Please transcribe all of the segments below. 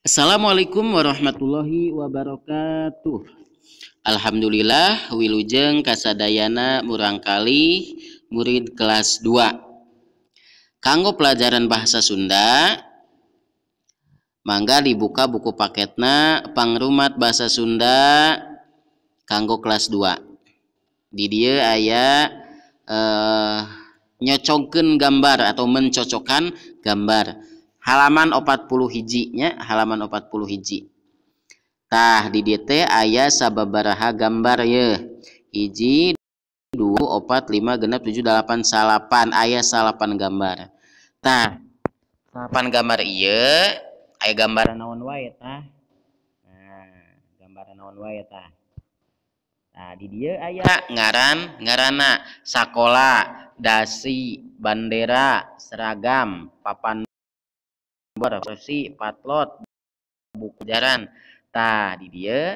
Assalamualaikum warahmatullahi wabarakatuh. Alhamdulillah, wilujeng kasadayana murangkalih murid kelas 2. Kanggo pelajaran bahasa Sunda, mangga dibuka buku paketna Pangrumat Bahasa Sunda kanggo kelas 2. Di dieu aya nyocogkeun gambar atau mencocokkan gambar. Halaman 40 hiji nya, halaman 40 hiji. Tah, di dieu teh aya sababaraha gambar ye. 1, 2, 4, 5, 6, 7, 8, 9, aya 9 gambar. Tah, 9 gambar ieu aya gambaran naon wae tah. Nah, gambaran naon wae tah. Nah, di dieu aya ngaran, ngaranna sakola, dasi, bandera, seragam, papan kursi, patlot, buku pelajaran. Tah, di dieu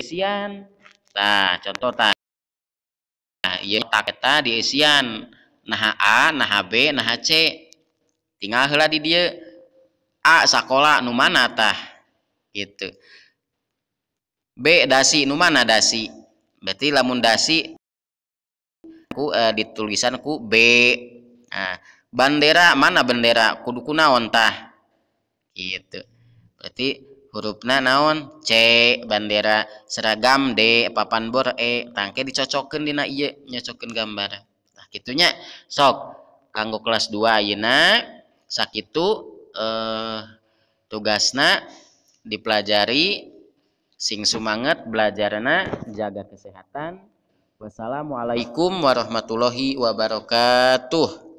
isian. Tah, contoh tah. Ieu tak eta diisian. Naha A, naha B, naha C. Tinggal heula di dieu. A sakola nu mana tah? Gitu. B dasi nu mana dasi? Berarti lamun dasi ku ditulisan ku B. Nah, bandera mana bendera? Kudu ku naon tah? Gitu. Berarti hurufna naon? C bandera, seragam D, papan bor E. Tangke dicocokkeun dina ieu, nyocokkeun gambar. Nah, kitunya. Sok kanggo kelas 2 ayeuna sakitu tugasna dipelajari, sing sumanget belajarna, jaga kesehatan. Wassalamualaikum warahmatullahi wabarakatuh.